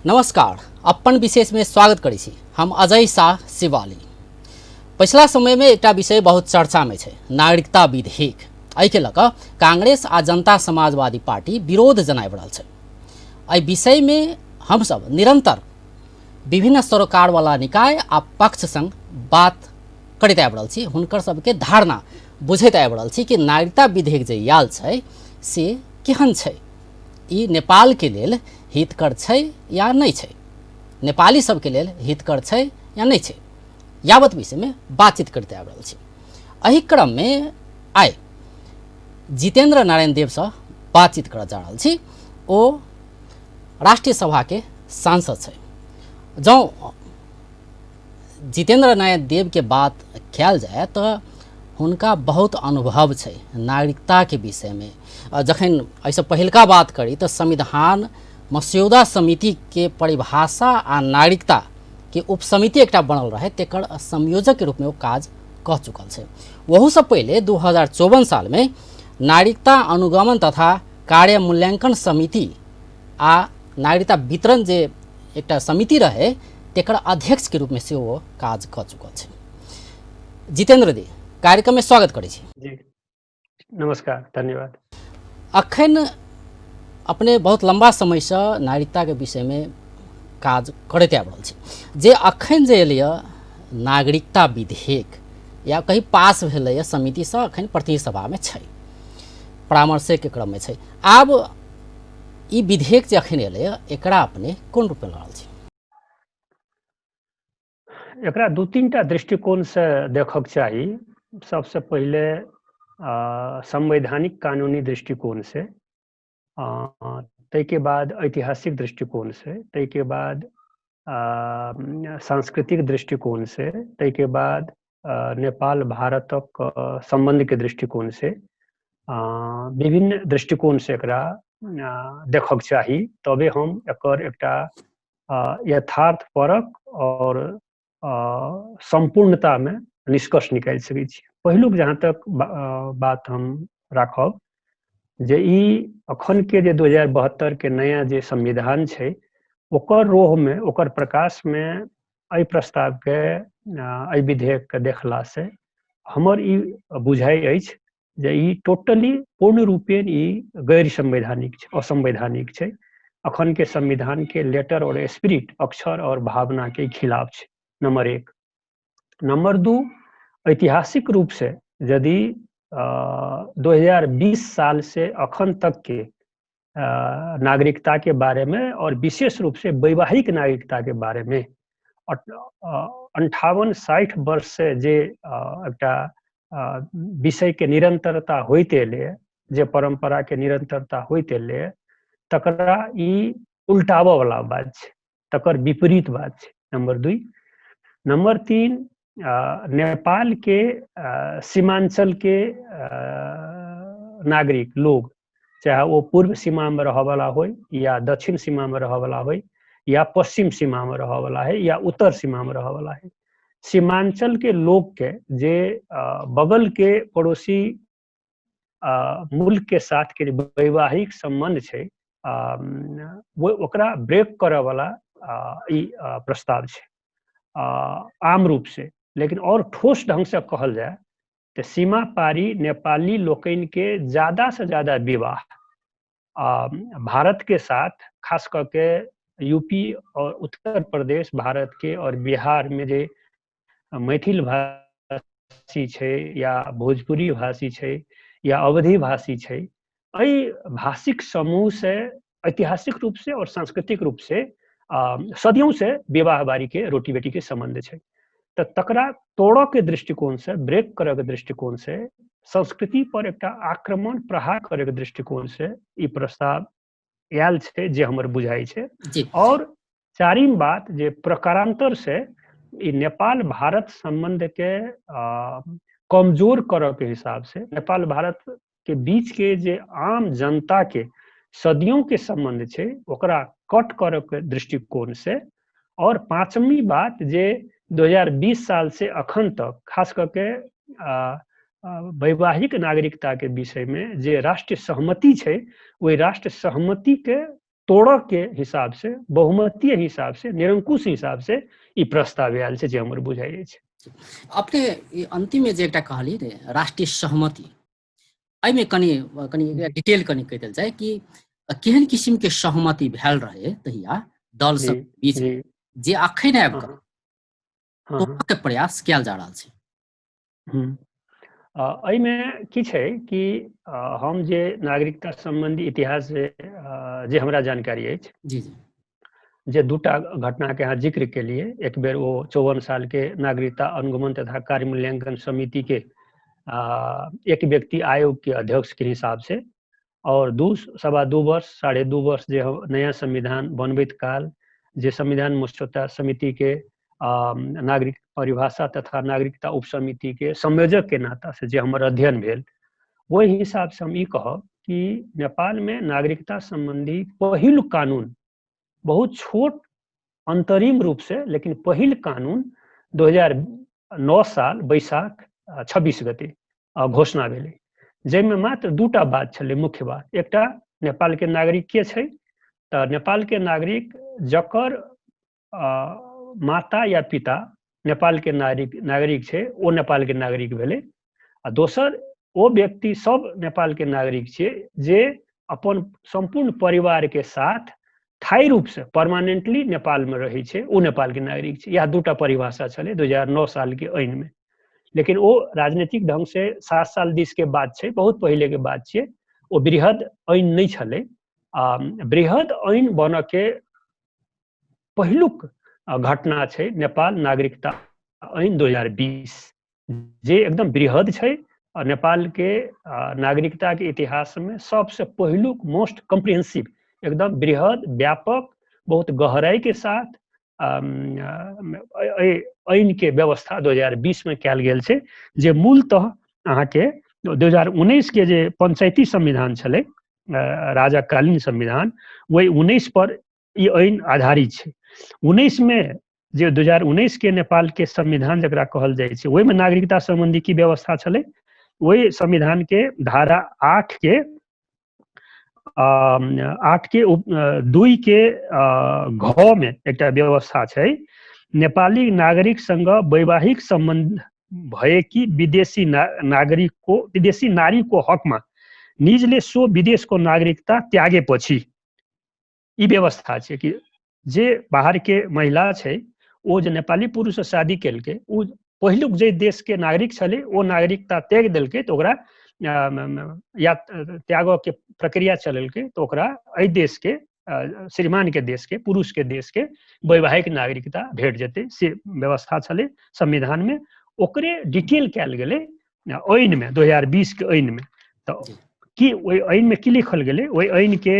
नमस्कार, अपन विशेष में स्वागत करै छी। हम अजय शाह शिवाली। पछिला समय में एकटा विषय बहुत चर्चा में छै, नागरिकता विधेयक। एहिके लऽ कऽ कांग्रेस आ जनता समाजवादी पार्टी विरोध जनाबि रहल छै। एहि विषय में हमसब निरंतर विभिन्न सरोकारवाला निकाय आ पक्ष संग बात करैत आबि रहल छी, हुनकर सबके धारणा बुझैत आबि रहल छी कि नागरिकता विधेयक जे आयल छै से केहन छै, ई नेपालके लेल हितकर छै या नहि छै, नेपाली सबके लेल हितकर छै या नहि छै, यावत विषयमे बातचीत करैत आबि रहल छी। एहि क्रममे आइ जितेन्द्र नारायण देवसँ बातचीत करऽ जा रहल छी। ओ राष्ट्रिय सभाके सांसद छै। जँ जितेन्द्र नारायण देवके बात कयल जाय तऽ हुनका बहुत अनुभव छै नागरिकताके विषयमे। जखन एहिसँ पहिलका बात करी तऽ संविधान मस्यौदा समितिके परिभाषा आ नागरिकताके उपसमिति एकटा बनल रहै, तेकर संयोजकके रूपमे ओ काज कऽ चुकल छै। ओहूसँ पहिले 2054 सालमे नागरिकता अनुगमन तथा कार्य मूल्याङ्कन समिति आ नागरिकता वितरण जे एकटा समिति रहे तेकर अध्यक्षके रूपमे सेहो ओ काज कऽ चुकल छै। जितेन्द्र जी, कार्यक्रममे स्वागत करै छी। जी नमस्कार, धन्यवाद। अखन अपने बहुत लम्बा समयसँ नागरिकताके विषयमे काज करैत आबि रहल छी। जे अखन जे एलैए नागरिकता विधेयक या कहीं पास भेलैए समितिसँ, अखन प्रतिनिधि सभामे छै, परामर्शके क्रममे छै। आब ई विधेयक जे अखन एलैए एकरा अपने कोन रूपमे लऽ रहल छी? एकरा दू तीन टा दृष्टिकोणसँ देखक चाही। सबसँ पहिले संवैधानिक कानूनी दृष्टिकोणसँ, ताहिके बाद ऐतिहासिक दृष्टिकोणसँ, ताहिके बाद सांस्कृतिक दृष्टिकोणसँ, ताहिके बाद नेपाल भारतक सम्बन्धके दृष्टिकोणसँ, विभिन्न दृष्टिकोणसँ एकरा देखक चाही, तबे हम एकर एकटा यथार्थ परक और सम्पूर्णतामे निष्कर्ष निकालि सकै छी। पहिलुक जहाँ तक बात हम राखब जे ई अखन के जे 2072 के नया जे संविधान छै ओकर रोहमे, ओकर प्रकाशमे एहि प्रस्तावके, एहि विधेयकके देखलासँ हमर ई बुझाइ अछि जे ई टोटली पूर्ण रूपेण ई गैर संवैधानिक छै, असंवैधानिक छै। अखन के संविधान के लेटर और स्पिरिट, अक्षर और भावना के खिलाफ छै, नंबर एक। नंबर दू, ऐतिहासिक रूप से यदि 2020 साल से अखन तक के नागरिकता के बारे में और विशेष रूप से वैवाहिक नागरिकता के बारे में 58-60 वर्ष से जे एकटा विषय के निरंतरता होइत एलै, जे परंपरा के निरंतरता होइत एलै, तकरा ई उल्टाबऽ वाला बात छै, तकर विपरीत बात छै, नंबर दुई। नंबर तीन, नेपाल के सीमांचल के नागरिक लोग, चाहे वो पूर्व सीमा में रहऽवला होइ या दक्षिण सीमा में रहऽवला होइ या पश्चिम सीमा में रहऽवला है या उत्तर सीमा में रहऽवला है, सीमांचल के लोग के जे बगल के पड़ोसी मुल्क के साथ के जे वैवाहिक संबंध छै, वो ओकरा ब्रेक करऽ वाला ई प्रस्ताव छै आम रूप से। लेकिन और ठोस ढंग से कहल जाय तऽ सीमा पारी नेपाली लोकनि के ज्यादा से ज्यादा विवाह भारत के साथ, खास कऽ के यूपी और उत्तर प्रदेश भारत के और बिहार में जे मैथिल भाषी छै या भोजपुरी भाषी छै या अवधी भाषी छै, एहि भाषिक समूह से ऐतिहासिक रूप से और सांस्कृतिक रूप से सदियों से विवाह बारी के रोटी बेटी के संबंध छै। तऽ तकरा तोड़ऽ के दृष्टिकोण से, ब्रेक करऽ के दृष्टिकोण से, संस्कृति पर एकटा आक्रमण प्रहार करे के दृष्टिकोण से ई प्रस्ताव आयल छै, जे हमर बुझाइ छै। और चारिम बात जे प्रकारांतर से ई नेपाल भारत संबंध के कमजोर करऽ के हिसाब से, नेपाल भारत के बीच के जे आम जनता के सदियों के संबंध छै ओकरा कट करऽ के दृष्टिकोण से। और पांचवी बात जे 2020 साल से अखन तक खास कऽ के वैवाहिक नागरिकता के विषय में जे राष्ट्रीय सहमति छै, ओहि राष्ट्रीय सहमति के तोड़ऽ के हिसाब से, बहुमतीय हिसाब से, निरंकुश हिसाब से ई प्रस्ताव आयल छै, जे हमर बुझाइ अछि। अपने अंतिम में जे एकटा कहलियै ने राष्ट्रीय सहमति, एहिमे कनि कनि डिटेल कनि कहि देल जाय कि केहन किसिम के सहमति भेल रहे तहिया दल सब बीच जे अखन आबि कऽ तोड़ऽ के प्रयास कयल जा रहल छै। एहिमे की छै कि हम जे नागरिकता सम्बन्धी इतिहास जे हमरा जानकारी अछि, जी जी, जे दूटा घटनाके अहाँ जिक्र केलियै, एक बेर ओ 54 सालके नागरिकता अनुगमन तथा कार्य मूल्यांकन समितिके एक व्यक्ति आयोगके अध्यक्षके हिसाबसँ, और 2.25 वर्ष 2.5 वर्ष जे नया संविधान बनबैत काल जे संविधान मसौदा समिति के नागरिक परिभाषा तथा नागरिकता उप समिति के संयोजक के नाता से जे हमर अध्ययन भेल, ओहि हिसाब से हम ई कहब कि नेपाल में नागरिकता संबंधी पहिल कानून बहुत छोट अंतरिम रूप से, लेकिन पहिल कानून 2009 साल बैसाख 26 गते घोषणा भेलै, जाहिमे मात्र दूटा बात छलै मुख्य बात। एकटा नेपाल के नागरिक के छै, तऽ नेपाल के नागरिक जकर माता या पिता नेपाल के नागरिक छै ओ नेपाल के नागरिक भेलै, आ दोसर ओ व्यक्ति सब नेपाल के नागरिक छियै जे अपन सम्पूर्ण परिवार के साथ स्थायी रूप से परमानेंटली नेपाल में रहै छै, ओ नेपाल के नागरिक छै। इएह दूटा परिभाषा छलै 2009 साल के ऐन में। लेकिन ओ राजनीतिक ढंग से 7 साल दिस के बात छै, बहुत पहिले के बात छियै, ओ बृहद ऐन नहि छलै। आ बृहद ऐन बनऽ के पहिलुक घटना छै नेपाल नागरिकता ऐन 2020, जे एकदम बृहद छै। नेपाल के नागरिकता के इतिहास में सबसे पहिलुक मोस्ट कम्प्रिहेंसिव, एकदम बृहद, व्यापक, बहुत गहराई के साथ ऐन के व्यवस्था 2020 में कयल गेल छै, जे मूलतः अहाँके 2019 के जे पंचायती संविधान छलै, राजाकालीन संविधान, ओहि 19 पर ई ऐन आधारित छै। 19 में जे 2019 के नेपाल के संविधान जकरा कहल जाइ छै, ओहिमे नागरिकता सम्बन्धी की व्यवस्था छलै, ओहि संविधान के धारा 8 के 8 के 2 के घ में एकटा व्यवस्था छै, नेपाली नागरिक संग वैवाहिक सम्बन्ध भएकी विदेशी नागरिक को विदेशी नारी को हकमा निजले सो विदेश को नागरिकता त्यागेपछि। ई व्यवस्था छै कि जे बाहर के महिला छै ओ जे नेपाली पुरुष से शादी केलकै, ओ पहिलुक जे देश के नागरिक छलै ओ नागरिकता त्याग देलकै, तऽ ओकरा या त्याग के प्रक्रिया चलेलकै, तऽ ओकरा एहि देश के श्रीमान के देश के पुरुष के देश के वैवाहिक नागरिकता भेट जेतै, से व्यवस्था छलै संविधान में। ओकरे डिटेल कयल गेलै ऐन में 2020 के ऐन में। तऽ की ओहि ऐन में की लिखल गेलै, ओहि ऐन के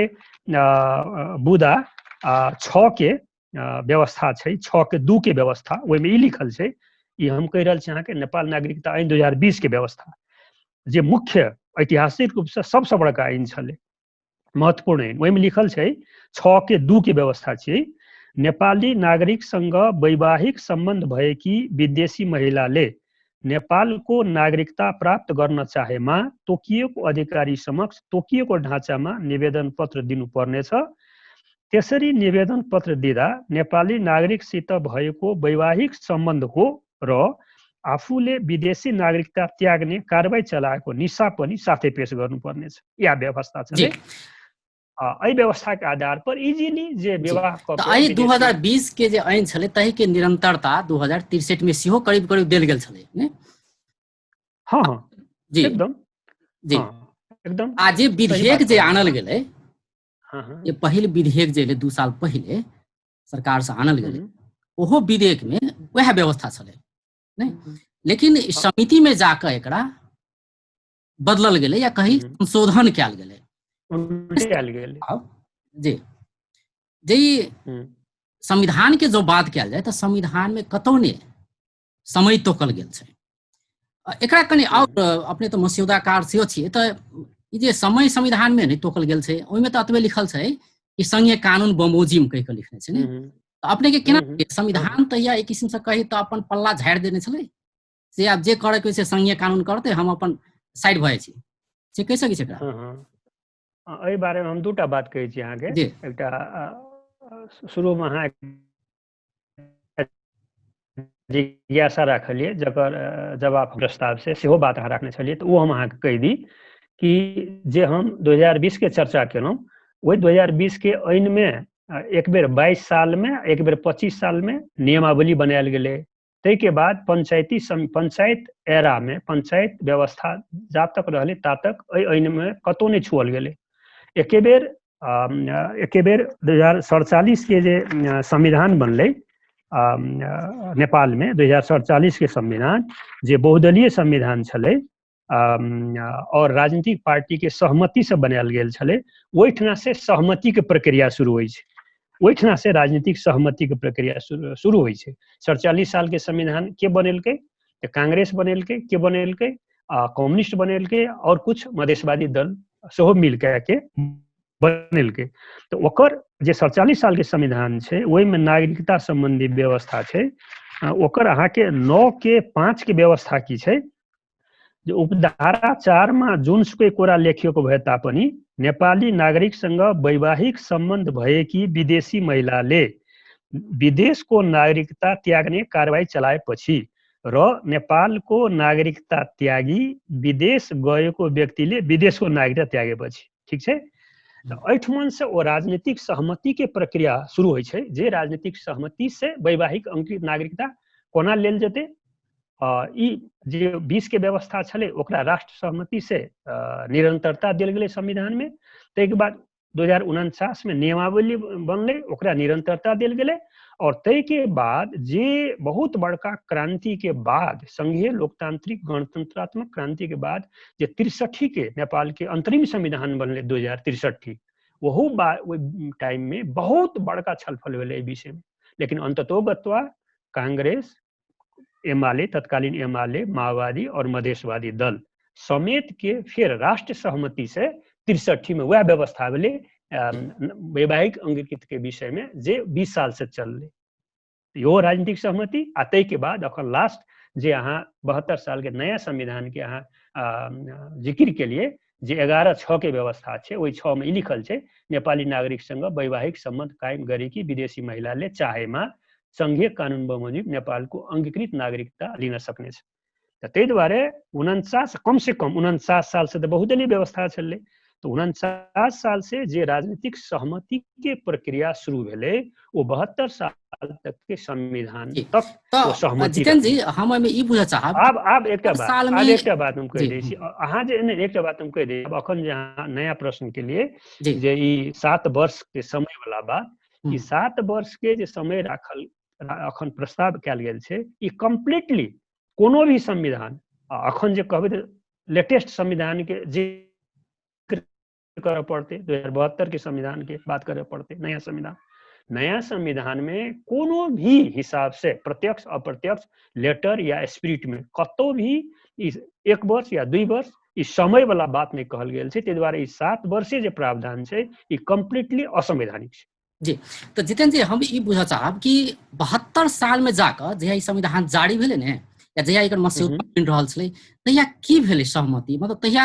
बुदा 6 के व्यवस्था छै, 6 के 2 के व्यवस्था, ओहिमे ई लिखल छै, ई हम कहि रहल छी अहाँके नेपाल नागरिकता ऐन 2020 के व्यवस्था, जे मुख्य ऐतिहासिक रूपसँ सबसँ बड़का ऐन छलै, महत्वपूर्ण ऐन, ओहिमे लिखल छै 6 के 2 के व्यवस्था छियै, नेपाली नागरिक संग वैवाहिक सम्बन्ध भएकी विदेशी महिलाले नेपालको नागरिकता प्राप्त गर्न चाहेमा तोकिएको अधिकारी समक्ष तोकिएको ढाँचामा निवेदन पत्र दिनुपर्नेछ। त्यसरी निवेदन पत्र दिँदा नेपाली नागरिकसित भएको वैवाहिक सम्बन्ध हो र आफूले विदेशी नागरिकता त्याग्ने कारवाही चलाएको निशा पनि साथै पेश गर्नुपर्नेछ। या व्यवस्था छ। एहि व्यवस्था के आधार पर इजीली जे विवाह एहि 2020 के जे ऐन छलै ताहि के निरंतरता 2063 में सेहो करीब करीब देल गेल छलै ने? हाँ हाँ जी एकदम जी एकदम। आ जे विधेयक जे आनल गेलै, ये पहिल विधेयक जे एलै 2 साल पहिले सरकार से आनल गेलै, ओहो विधेयक में वएह व्यवस्था छलै नहीं, लेकिन समिति में जाकऽ एकरा बदलल गेलै या कहीं संशोधन कयल गेलै। जी जे संविधान के जो बात कयल जाय तऽ संविधान में कतौ ने समय तोकल गेल छै। एकरा कनि आओर अपने तऽ मस्यौदाकार सेहो छियै, तऽ ई जे समय संविधान में नहि तोकल गेल छै, ओहिमे तऽ एतबे लिखल छै कि संघीय कानून बमोजिम कहि कऽ लिखने छै ने, तऽ अपने के केना संविधान तहिया एक किसिम से कही तऽ अपन पल्ला झाड़ि देने छलै, से आब जे करैके से संघीय कानून करतै, हम अपन साइड भऽ जाइ छी, से कहि सकै छी एकरा? एहि बारेमे हम दूटा बात कहै छी अहाँके। एकटा शुरूमे अहाँ जिज्ञासा राखलियै जकर जवाब प्रस्ताव से सेहो बात अहाँ राखने छलियै, तऽ ओ हम अहाँके कहि दी कि जे हम 2020 के चर्चा केलहुँ, ओहि 2020 के ऐनमे एक बेर 22 सालमे, एक बेर 25 सालमे नियमावली बनायल गेलै। ताहिके बाद पंचायती पंचायत एरामे पंचायत व्यवस्था जा तक रहलै ता तक एहि ऐनमे कतहु नहि छुअल गेलै। एके बेर 2047 के जे संविधान बनलै नेपालमे, 2047 के संविधान जे बहुदलीय संविधान छलै आओर राजनीतिक पार्टीके सहमतिसँ बनायल गेल छलै, ओहिठिना से सहमतिके प्रक्रिया शुरू होइ छै, ओहिठिना से राजनीतिक सहमतिके प्रक्रिया शुरू होइ छै। 47 सालके संविधान के बनेलकै? तऽ कांग्रेस बनेलकै, के बनेलकै? आ कम्युनिस्ट बनेलकै, आओर कुछ मधेशवादी दल सेहो मिल के बनेलकै। तऽ ओकर जे 47 सालके संविधान छै ओहिमे नागरिकता सम्बन्धी व्यवस्था छै, ओकर अहाँके 9 के 5 के व्यवस्था की छै, जे उपधारा 4 मा जुनसुकै कुरा लेखिएको भए तापनि नेपाली नागरिकसँग वैवाहिक सम्बन्ध भएकी विदेशी महिलाले विदेशको नागरिकता त्याग्ने कारवाही चलाएपछि र नेपालको नागरिकता त्यागी विदेश गएको व्यक्तिले विदेशको नागरिकता त्यागेपछि, ठीक छै। तऽ एहिठमनसँ ओ राजनीतिक सहमतिके प्रक्रिया शुरू होइ छै, जे राजनीतिक सहमतिसँ वैवाहिक अंकित नागरिकता कोना लेल जेतै। ई जे 20 के व्यवस्था छलै ओकरा राष्ट्र सहमति से निरंतरता देल गेलै संविधानमे। ताहिके बाद 2049 में नियमावली बनलै, ओकरा निरंतरता देल गेलै। और ताहिके बाद जे बहुत बड़का क्रांति के बाद, संघीय लोकतांत्रिक गणतंत्रात्मक क्रांति के बाद जे 63 के नेपाल के अंतरिम संविधान बनलै 2063, ओहू ओहि टाइम में बहुत बड़का छलफल भेलै एहि विषय में। लेकिन अंततोगत्वा कांग्रेस, एमाले, तत्कालीन एमाले, माओवादी और मधेशवादी दल समेत के फिर राष्ट्र सहमति से 63 में वह व्यवस्था भेलै वैवाहिक अंगीकृत के विषय में, जे 20 साल से चललै। इहो राजनीतिक सहमति। आ ताहिके बाद अखन लास्ट जे अहाँ 72 साल के नया संविधान के अहाँ जिक्र के लिए जे 11(6) के व्यवस्था छै, ओहि 6 में ई लिखल छै, नेपाली नागरिकसँग वैवाहिक सम्बन्ध कायम गरेकी विदेशी महिलाले चाहेमा सङ्घीय कानुन बमोजिम नेपालको अङ्गीकृत नागरिकता लिन सक्नेछ। तऽ ताहि दुआरे 49, कम से कम 49 साल से तऽ बहुदलीय व्यवस्था छलै, तऽ 49 साल से जे राजनीतिक सहमति के प्रक्रिया शुरू भेलै ओ 72 साल तक के संविधान तक ओ सहमति। जितेन जी, हम एहिमे ई बुझऽ चाहब, आब एकटा बात, आब एकटा बात हम कहि दै छी अहाँ जे, नहि एकटा बात हम कहि दै, आब अखन जे अहाँ नया प्रश्न के लिए जे ई 7 वर्ष के समय वाला बात, ई 7 वर्ष के जे समय राखल अखन प्रस्ताव कयल गेल छै, ई कम्प्लीटली कोनो भी संविधान अखन जे कहबै तऽ लेटेस्ट संविधान के जिक्र करऽ पड़तै, 2072 के संविधान के बात करऽ पड़तै। नया संविधान, नया संविधान में कोनो भी हिसाब से प्रत्यक्ष अप्रत्यक्ष लेटर या स्पिरिट में कतौ भी ई 1 वर्ष या 2 वर्ष ई समय वाला बात नहि कहल गेल छै। ताहि दुआरे ई 7 वर्षे जे प्रावधान छै ई कम्प्लीटली असंवैधानिक छै। जी, तऽ जितेन जी, हम ई बुझऽ चाहब कि 72 साल में जाकऽ जहिया ई संविधान जारी भेलै ने, या जहिया एकर मस्यौदा बनि रहल छलै, तहिया की भेलै सहमति? मतलब तहिया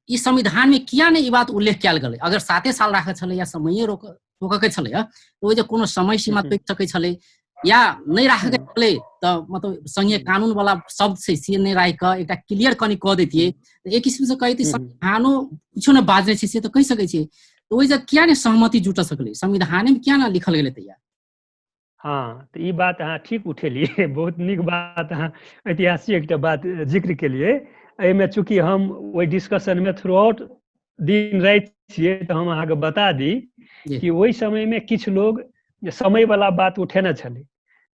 ई संविधान में किया नहि ई बात उल्लेख कयल गेलै? अगर 7 साल राखऽ छलै या समये रोकऽ के छलै, तऽ ओहि जे कोनो समय सीमा तोकि सकै छलै, या नहि राखऽ के छलै तऽ मतलब संघीय कानून वाला शब्द छै से नहि राखि कऽ एकटा क्लियर कनि कऽ दैतियै तऽ एक किसिमसँ कहैत संविधानो किछो नहि बाजने छै से तऽ कहि सकै छियै। तऽ ओहि जग किया नहि सहमति जुटऽ सकलै? संविधाने मे किया नहि लिखल गेलै तहिया? हँ, तऽ ई बात अहाँ ठीक उठेलियै, बहुत नीक बात, अहाँ ऐतिहासिक एकटा बात जिक्र केलियै। एहिमे चूँकि हम ओहि डिस्कशनमे थ्रू आउट दिन राति छियै, तऽ हम अहाँके बता दी कि ओहि समयमे किछु लोग समयवला बात उठेने छलै,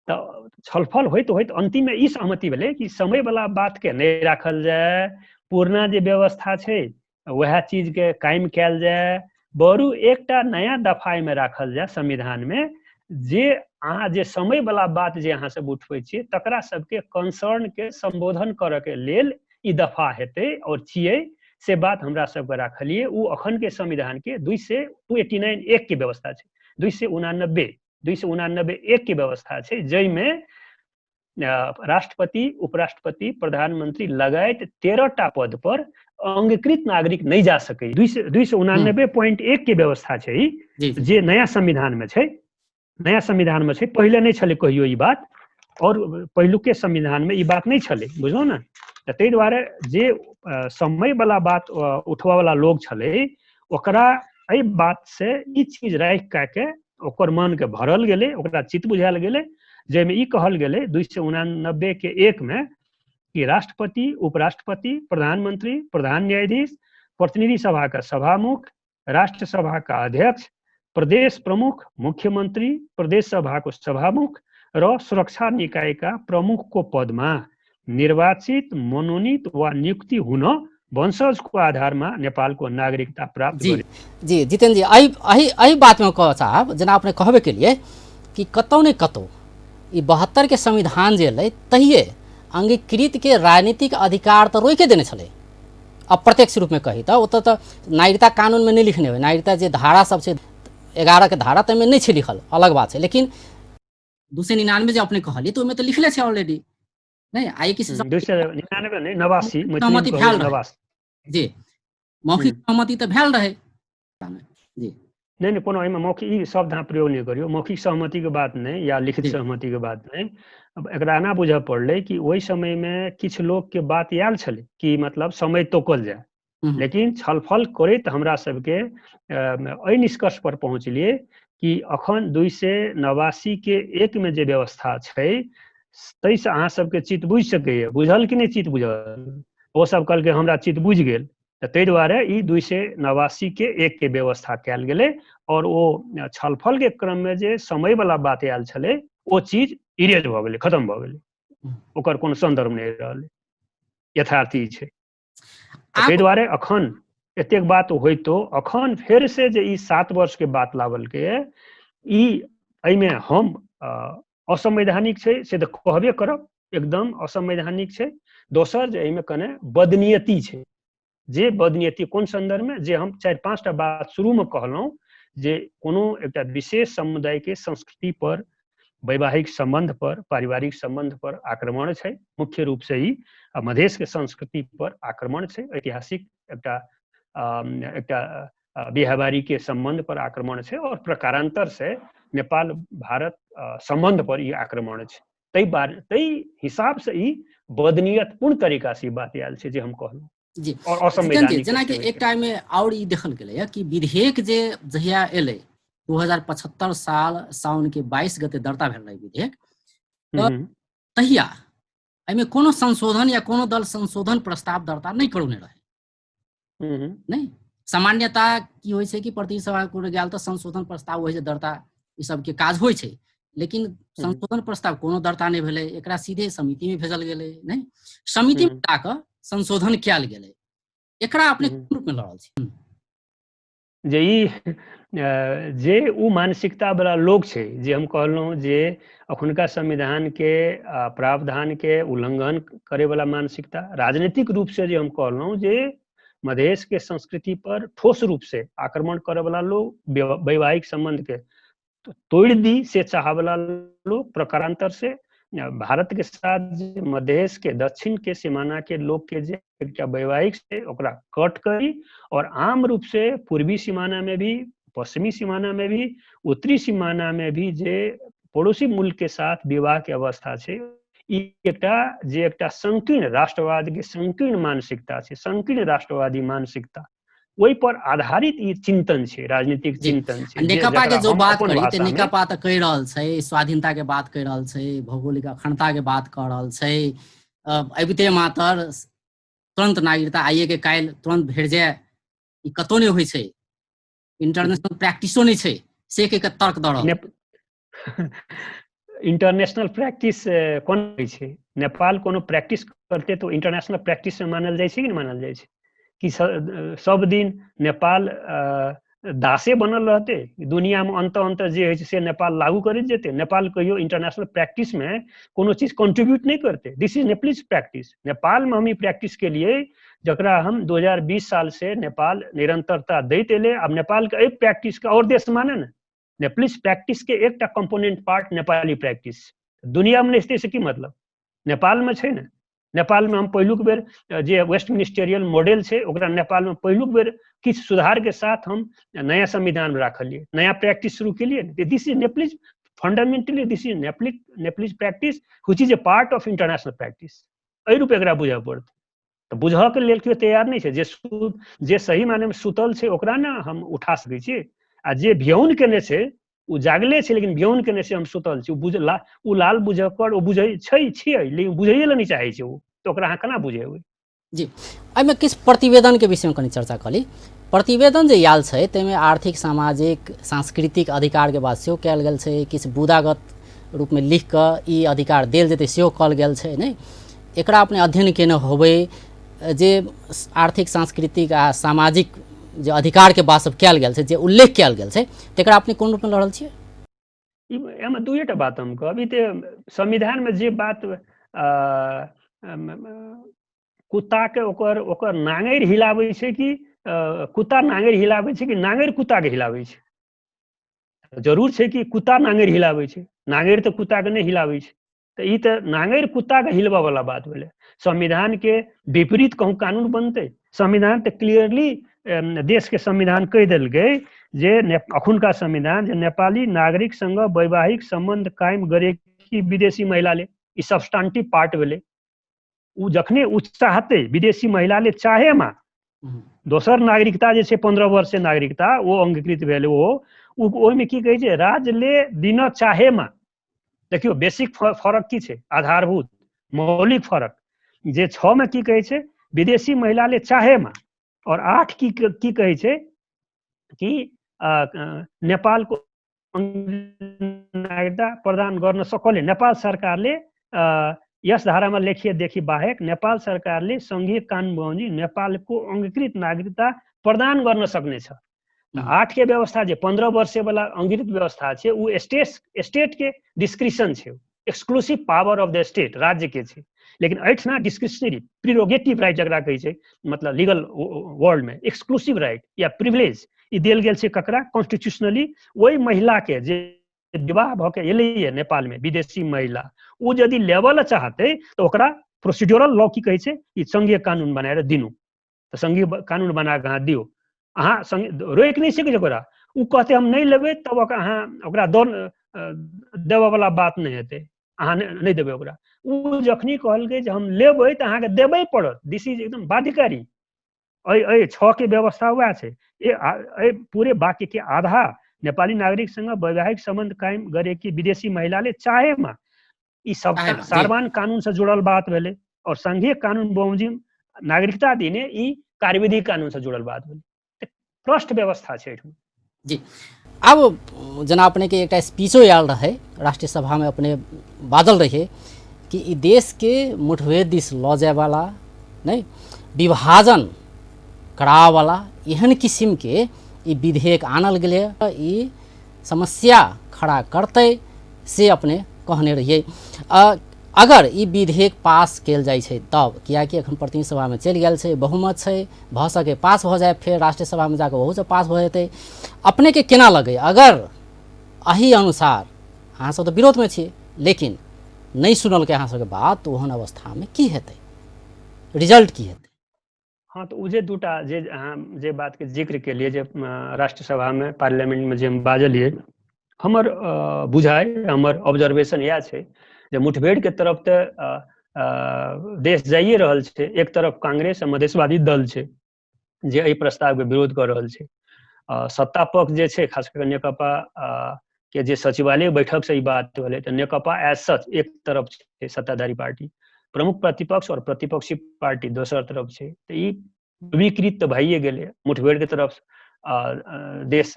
तऽ छलफल होइत होइत अन्तिममे ई सहमति भेलै कि समयवला बातके नहि राखल जाय, पुरना जे व्यवस्था छै वएह चीजके कायम कयल जाय, बरु एकटा नया दफा एहिमे राखल जाय संविधानमे, जे अहाँ जे समयवला बात जे अहाँ सब उठबै छियै तकरा सबके कंसर्नके सम्बोधन करऽके लेल ई दफा हेतै आओर छियै, से बात हमरा सबके राखलियै। ओ अखनके संविधानके 289(1) के व्यवस्था छै, 289, 289(1) के व्यवस्था छै, जाहिमे राष्ट्रपति, उपराष्ट्रपति, प्रधानमंत्री लगायत 13 टा पद पर अंगीकृत नागरिक नहि जा सकै। 289.1 के व्यवस्था छै जे नया संविधान में छै, नया संविधान में छै, पहिले नहि छलै कहियो ई बात, और पहिलुके संविधान में ई बात नहि छलै, बुझलहुँ ने। तऽ ताहि दुआरे जे समय वाला बात उठबऽ वाला लोग छलै ओकरा एहि बात से ई चीज राखि कऽ के ओकर मन के भरल गेलै, ओकरा चित्त बुझायल गेलै, जाहिमे ई कहल गेलै 289(1) में कि राष्ट्रपति, उपराष्ट्रपति, प्रधानमंत्री, प्रधान न्यायाधीश, प्रतिनिधि सभा का सभामुख, राष्ट्र सभा का अध्यक्ष, प्रदेश प्रमुख, मुख्यमंत्री, प्रदेश सभा को सभामुख र सुरक्षा निकाय का प्रमुख को पदमा निर्वाचित, मनोनीत वा नियुक्ति हुन वंशजको आधारमा नेपालको नागरिकता प्राप्त जी जी जितेन्द्र जी, एहि बातमे कह चाहब, जेना अपने कहबे के लिए कि कतौ ने कतौ ई 72 के संविधान जे एलै तहिए अंगीकृत के राजनीतिक अधिकार तऽ रोके देने छलै अप्रत्यक्ष रूपमे कही तऽ। ओतऽ तऽ नागरिकता कानूनमे नहि लिखने होइ, नागरिकता जे धारा सब छै 11 के धारा ताहिमे नहि छै लिखल, अलग बात छै। लेकिन 299 जे अपने कहलियै तऽ ओहिमे तऽ लिखले छै ऑलरेडी, नहि आइ किसी 299 नहि, 89, सहमति भेल रहै जी, मौखिक सहमति तऽ भेल रहै जी। नहि नहि, कोनो एहिमे मौखिक ई शब्द अहाँ प्रयोग नहि करियौ, मौखिक सहमतिके बात नहि या लिखित सहमतिके बात नहि। अब एकरा एना बुझऽ पड़लै कि ओहि समयमे किछु लोकके बात आयल छलै कि मतलब समय तोकल जाय, लेकिन छलफल करैत हमरा सबके एहि निष्कर्ष पर पहुँचलियै कि अखन 289(1) में जे व्यवस्था छै ताहिसँ अहाँ सबके चित्त बुझि सकैए। बुझल कि नहि चित्त बुझल? ओ सब कहलकै हमरा चित्त बुझि गेल। तऽ ताहि दुआरे ई 289(1) के व्यवस्था कयल गेलै और ओ छलफल के क्रम में जे समय वाला बात आयल छलै ओ चीज इरेज भऽ गेलै, खत्म भऽ गेलै, ओकर कोनो संदर्भ नहि रहलै, यथार्थ ई छै। ताहि दुआरे अखन एतेक बात होइतो अखन फेर से जे ई 7 वर्ष के बात लावलकै ई एहिमे हम असंवैधानिक छै से तऽ कहबे करब, एकदम असंवैधानिक छै। दोसर जे एहिमे कने बदनियती छै, जे बदनियती कोन संदर्भमे, जे हम 4-5 टा बात शुरूमे कहलहुँ जे कोनो एकटा विशेष समुदायके संस्कृति पर, वैवाहिक संबंध पर, पारिवारिक संबंध पर आक्रमण छै, मुख्य रूप से ई मधेश के संस्कृति पर आक्रमण छै, ऐतिहासिक एकटा एकटा बिहाबारी के संबंध पर आक्रमण छै और प्रकारांतर से नेपाल भारत संबंध पर ई आक्रमण छै। ताहि हिसाब से ई बदनियत पूर्ण तरीका से ई बात आयल छै जे हम कहलहुँ जी। और असंवैधानिक। जेनाकि एक टाइम में और ई देखल गेलै कि विधेयक जे जहिया एलै 2075 साल साउन के 22 गते दर्ता भेल रहै विधेयक, तहिया एहिमे कोनो संशोधन या कोनो दल संशोधन प्रस्ताव दर्ता नहि करौने रहै। नहि, सामान्यता की होइ छै कि प्रतिनिधि सभा कोनो गेल तऽ संशोधन प्रस्ताव होइ छै दर्ता, ई सबके काज होइ छै, लेकिन संशोधन प्रस्ताव कोनो दर्ता नहि भेलै, एकरा सीधे समिति में भेजल गेलै, नहि समिति में जाकऽ संशोधन कयल गेलै। एकरा अपने कोन रूप में लड़ल छी? जे ई जे ओ मानसिकता वाला लोक छै, जे हम कहलहुँ जे अखुनका संविधान के प्रावधान के उल्लंघन करे वाला मानसिकता, राजनीतिक रूप से जे हम कहलहुँ जे मधेश के संस्कृति पर ठोस रूप से आक्रमण करे वाला लोग, वैवाहिक संबंध के तोड़ दी से चाहे वाला लोग, प्रकारांतर से भारत के साथ जे मधेश के दक्षिण के सीमाना के लोग के जे एकटा वैवाहिक से ओकरा कट करी और आम रूप से पूर्वी सीमाना में भी, पश्चिमी सीमाना में भी, उत्तरी सीमाना में भी जे पड़ोसी मुल्क के साथ विवाह के अवस्था छै, ई एकटा जे एकटा संकीर्ण राष्ट्रवाद के संकीर्ण मानसिकता छै, संकीर्ण राष्ट्रवादी मानसिकता, ओहि पर आधारित ई चिंतन छै, राजनीतिक चिंतन छै। नेकपा के जो बात करी तऽ नेकपा तऽ कहि रहल छै स्वाधीनता के बात कहि रहल छै, भौगोलिक अखंडता के बात कऽ रहल छै, अबिते मातर तुरंत नागरिकता आइए के काल्हि तुरंत भेट जाय, ई कतौ नहि होइ छै, इंटरनेशनल प्रैक्टिसो नहि छै, से के तर्क दऽ रहल। इंटरनेशनल प्रैक्टिस कोन होइ छै? नेपाल कोनो प्रैक्टिस करते तऽ इंटरनेशनल प्रैक्टिस में मानल जाइ छै कि नहि मानल जाइ छै? कि सब दिन नेपाल दासे बनल रहते, दुनिया में अंत अंत जे होइ छै से नेपाल लागू करैत जेतै? नेपाल कहियो इंटरनेशनल प्रैक्टिस में कोनो चीज कंट्रीब्यूट नहि करते। This is Nepalese practice. Nepal में हम ई प्रैक्टिस के लिए जकरा हम 2020 साल से नेपाल निरंतरता दैत एलै, आब नेपाल के एहि प्रैक्टिस के और देश माने ने, नेपालीज प्रैक्टिस के एकटा कंपोनेंट पार्ट नेपाली प्रैक्टिस दुनिया में नहि छै से की मतलब? नेपाल में छै ने। नेपालमे हम पहिलुक बेर जे वेस्ट मिनिस्टेरियल मॉडल छै ओकरा नेपालमे पहिलुक बेर किछु सुधारके साथ हम नया संविधानमे राखलियै, नया प्रैक्टिस शुरू केलियै। This is Nepalese, fundamentally this is Nepalese practice which is a part of international practice. एहि रूपे एकरा बुझऽ पड़तै। तऽ बुझऽके लेल केओ तैयार नहि छै। जे सही मानेमे सुतल छै ओकरा ने हम उठा सकै छी, आ जे भियौन केने छै ओ जागले छै, लेकिन भियौन केने छै हम सुतल छी, ओ लाल बुझऽ पर ओ बुझै छै छियै, लेकिन बुझैए लए नहि चाहै छै ओ, तऽ ओकरा अहाँ केना बुझेबै? जी, एहिमे किछु प्रतिवेदनके विषयमे कनि चर्चा कऽ ली। प्रतिवेदन जे आयल छै ताहिमे आर्थिक, सामाजिक, सांस्कृतिक अधिकारके बात सेहो कयल गेल छै, किछु बुदागत रूपमे लिख कऽ ई अधिकार देल जेतै सेहो कहल गेल छै। नहि, एकरा अपने अध्ययन केने होबै जे आर्थिक, सांस्कृतिक आ सामाजिक जे अधिकारके बात सब कयल गेल छै, जे उल्लेख कयल गेल छै, तकरा अपने कोन रूपमे लड़ल छियै? एहिमे दुइएटा बात हम कहब। ई तऽ संविधानमे जे बात कुत्ताके ओकर ओकर नाङरि हिलाबै छै कि कुत्ता नाङरि हिलाबै छै कि नाङरि कुत्ताके हिलाबै छै? जरूर छै कि कुत्ता नाङरि हिलाबै छै, नाङरि तऽ कुत्ताके नहि हिलाबै छै। तऽ ई तऽ नाङरि कुत्ताके हिलबऽवला बात भेलै। संविधानके विपरीत कहूँ कानून बनतै? संविधान तऽ क्लियरली देशके संविधान कहि देलकै जे अखुनका संविधान जे नेपाली नागरिक सँग वैवाहिक सम्बन्ध कायम गरेकी विदेशी महिलाले, ई सब्सटांटिव पार्ट भेलै। ओ जखने ओ चाहतै, विदेशी महिलाले चाहेमा दोसर नागरिकता जे छै 15 वर्ष नागरिकता ओ अंगीकृत भेल, ओ ओहिमे की कहै छै, राज्यले दिन चाहेमा। देखियौ बेसिक फरक की छै, आधारभूत मौलिक फरक जे 6 में की कहै छै, विदेशी महिलाले चाहेमा, और 8 की की कहै छै कि नेपालको नागरिकता प्रदान गर्न सकले नेपाल सरकारले यस धारामा लेखिएदेखि बाहेक नेपाल सरकारले सङ्घीय कानुन बमोजिम नेपालको अङ्गीकृत नागरिकता प्रदान गर्न सक्नेछ। 8 के व्यवस्था जे 15 वर्षवला अङ्गीकृत व्यवस्था छै ओ स्टेटके डिस्क्रिप्शन छै, exclusive power of the state, राज्यके छै। लेकिन एहिठिना डिस्क्रिशनरी प्रिरोगेटिव राइट जकरा कहै छै, मतलब लीगल वर्ल्डमे एक्सक्लूसिव राइट या प्रिविलेज ई देल गेल छै ककरा? कॉन्स्टिट्यूशनली ओहि महिलाके जे विवाह भऽ के एलैए नेपालमे विदेशी महिला, ओ यदि लेबऽ लए चाहतै तऽ ओकरा प्रोसीड्यूरल लॉ की कहै छै, ई संघीय कानून बनाए दिनू, तऽ संघीय कानून बना कऽ अहाँ दियौ, अहाँ रोकि नहि सकै ओकरा। ओ कहतै हम नहि लेबै, तब अहाँ ओकरा देबऽवला बात नहि हेतै, अहाँ नहि देबै ओकरा। ओ जखनी कहलकै जे हम लेबै तऽ अहाँके देबै पड़त, this is एकदम बाध्यकारी। एहि 6 के व्यवस्था वएह छै। एहि पूरे वाक्यके आधा नेपाली नागरिक सँग वैवाहिक सम्बन्ध कायम गरेकी विदेशी महिलाले चाहेमा, ई सब सारवान कानून से जुड़ल बात भेलै, और संघीय कानून बमोजिम नागरिकता दिने ई कार्यविधि कानून से जुड़ल बात भेलै। प्रष्ट व्यवस्था छै एहिठाम। जी, आब जेना अपनेके एकटा स्पीचो आयल रहै राष्ट्रीय सभामे, अपने बाजल रहियै कि ई देशके मुठभेड़ दिस लऽ जायवला नहि, विभाजन करावला एहन किसिमके ई विधेयक आनल गेलै, ई समस्या खड़ा करतै से अपने कहने रहियै। अगर ई विधेयक पास कयल जाइ छै तब, कियाकि एखन प्रतिनिधि सभामे चलि गेल छै, बहुमत छै, भऽ सके पास भऽ जाय, फेर राष्ट्रीय सभामे जाकऽ ओहूसँ पास भऽ जेतै। अपनेके केना लगै अगर एहि अनुसार अहाँसब तऽ विरोधमे छी, लेकिन नहि सुनलकै अहाँ सबके बात, तऽ ओहन अवस्थामे की हेतै, रिजल्ट की हेतै? हँ, तऽ ओ जे दूटा जे अहाँ जे बातके जिक्र केलियै जे राष्ट्रसभामे पार्लियामेंटमे जे हम बाजलियै, हमर बुझाइ, हमर ऑब्जर्वेशन इएह छै जे मुठभेड़के तरफ तऽ देश जाइए रहल छै। एक तरफ कांग्रेस आ मधेशवादी दल छै जे एहि प्रस्तावके विरोध कऽ रहल छै। सत्ता पक्ष जे छै, खास कऽ नेकपा के जे सचिवालय बैठक से ई बात भेलै, तऽ नेकपा एज सच एक तरफ छै सत्ताधारी पार्टी, प्रमुख प्रतिपक्ष और प्रतिपक्षी पार्टी दोसर तरफ छै। तऽ ई विकृत तऽ भइए गेलै, मुठभेड़के तरफ देश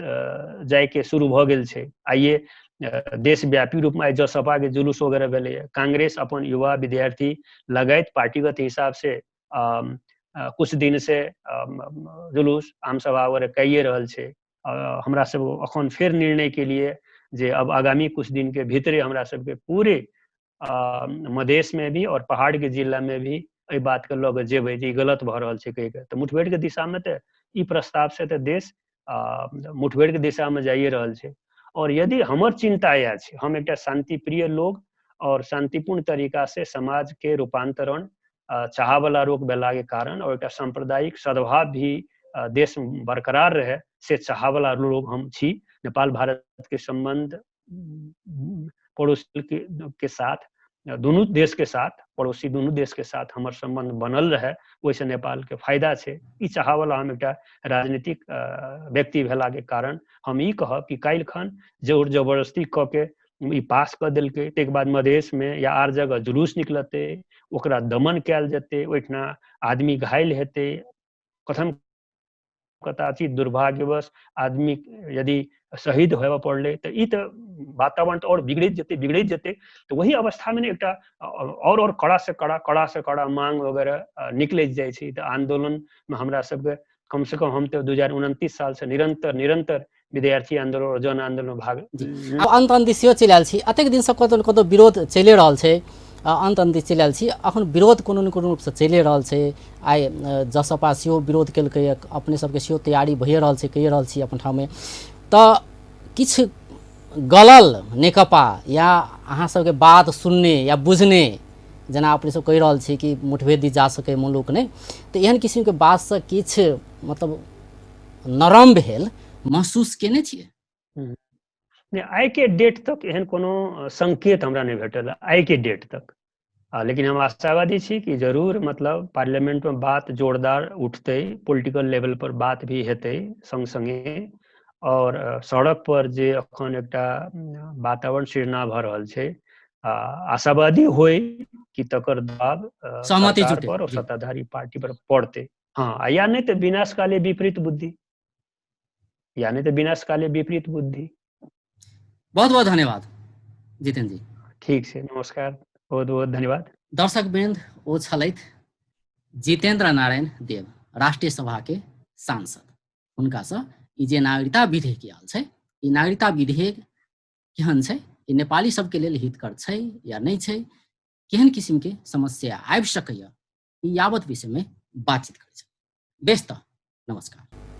जाइके शुरू भऽ गेल छै। आइए देशव्यापी रूपमे आइ जसपाके जुलूस वगैरह भेलैए। कांग्रेस अपन युवा विद्यार्थी लगायत पार्टीगत हिसाब से कुछ दिन से जुलूस आमसभा वगैरह कैए रहल छै। हमरा सब अखन फेर निर्णय के लिए जे अब आगामी कुछ दिन के भीतरे हमरा सबके पूरे मधेश में भी और पहाड़ के जिला में भी एहि बात के लऽ कऽ जेबै जे ई गलत भऽ रहल छै कहि कऽ। तऽ मुठभेड़ के दिशा में तऽ ई प्रस्ताव से तऽ देश मुठभेड़ के दिशा में जाइए रहल छै। और यदि हमर चिंता इएह छै, हम एकटा शांतिप्रिय लोग और शांतिपूर्ण तरीका से समाज के रूपांतरण चाहवला रोक भेलाके कारण और एकटा सांप्रदायिक सद्भाव भी देश में बरकरार रहे से चाहवला लोग हम छी। नेपाल भारत के संबंध पड़ोसी के साथ, दुनू देश के साथ, पड़ोसी दुनू देश के साथ हमर संबंध बनल रहे, ओहिसँ नेपाल के फायदा छै। ई चाहवला हम एकटा राजनीतिक व्यक्ति भेला के कारण हम ई कहब कि काल्हि खन जोर जबरदस्ती कऽ के ई पास कऽ देलकै, ताहिके बाद मधेश में या आर जगह जुलूस निकलतै, ओकरा दमन कयल जेतै, ओहिठिना आदमी घायल हेतै, कथम कदाचित दुर्भाग्यवश आदमी यदि शहीद होबऽ पड़लै तऽ ई तऽ वातावरण तऽ आओर बिगड़ैत जेतै बिगड़ैत जेतै। तऽ वही अवस्थामे ने एकटा आओर कड़ा से कड़ा, कड़ा से कड़ा मांग वगैरह निकलैत जाइ छै। तऽ आन्दोलनमे हमरा सबके कम से कम हम तऽ 2029 सालसँ निरंतर निरंतर विद्यार्थी आन्दोलन और जन आन्दोलन भाग। आब अन्त अन्त सेहो चलि आयल छी, एतेक दिनसँ कतौ ने कतौ विरोध चलिए रहल छै, अन्त अन्त चलि आयल छी, अखन विरोध कोनो ने कोनो रूपसँ चलिए रहल छै। आइ जसपा सेहो विरोध केलकै, अपने सबके सेहो तैयारी भइए रहल छै, कहिए रहल छी अपन ठाममे। तऽ किछु गलल नेकपा या अहाँ सबके बात सुनने या बुझने, जेना अपने सब कहि रहल छी कि मुठभेड़ दी जा सकै मुलुक नहि, तऽ एहन किसिमके बातसँ किछु मतलब नरम भेल महसूस केने छियै? नहि, आइ के डेट तक एहन कोनो संकेत हमरा नहि भेटल आइ के डेट तक, लेकिन हम आशावादी छी कि जरूर मतलब पार्लियामेंट में बात जोरदार उठतै, पॉलिटिकल लेवल पर बात भी हेतै संग संगे, और सड़क पर जे अखन एकटा वातावरण सृजना भऽ रहल छै, आशावादी होय कि तकर दबाव सरकार पर और सत्ताधारी पार्टी पर पड़तै। हाँ, या नहि तऽ विनाशकाले विपरीत बुद्धि, या नहि तऽ विनाशकाले विपरीत बुद्धि। बहुत बहुत धन्यवाद जितेन्द्र जी। ठीक छै, नमस्कार, बहुत बहुत धन्यवाद। दर्शक वृंद, ओ छलथि जितेन्द्र नारायण देव, राष्ट्रीय सभा के सांसद। हुनकासँ ई जे नागरिकता विधेयक आयल छै, ई नागरिकता विधेयक केहन छै, ई नेपाली सबके लेल हितकर छै या नहि छै, केहन किसिमके समस्या आबि सकैए, ई यावत विषयमे बातचीत करै छै। बेस तऽ नमस्कार।